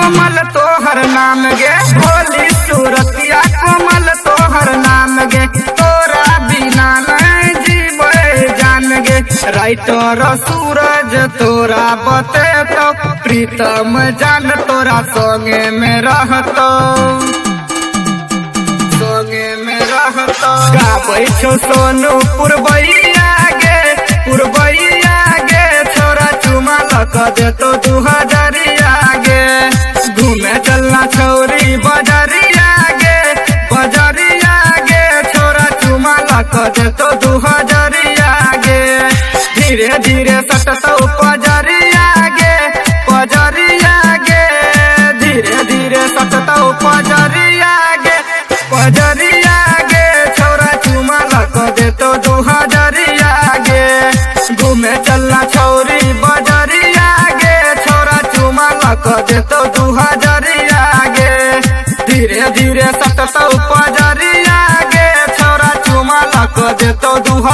कोमल तोहर नाम गे, भोली सूरतिया कोमल तोहर नाम गे, तोरा बिना नहीं जीवे जान गे। राइटर सूरज तोरा बतेतो, प्रीतम जान तोरा संगे में रहतो, संगे में रहतो। गाबै छौ सोनू पुरबैया गे, पुरबैया गे, छोरा चुमा लक देतो 2000 गे। घूमे चलना छौरी बजरिया गे, बजरिया गे, छोरा चुमा लक देतो 2000 गे। धीरे धीरे सटतौ पजरिया गे, पजरिया गे, धीरे धीरे सटतौ पजरिया गे, पजरिया गे, छोरा चुमा लक देतो 2000 गे। घूमे चलना छौरी बजरिया गे, छोरा चुमा लक देतो 2000 गे। धीरे धीरे सटतौ पजरिया गे, छोरा चुमा लक देतो 2000।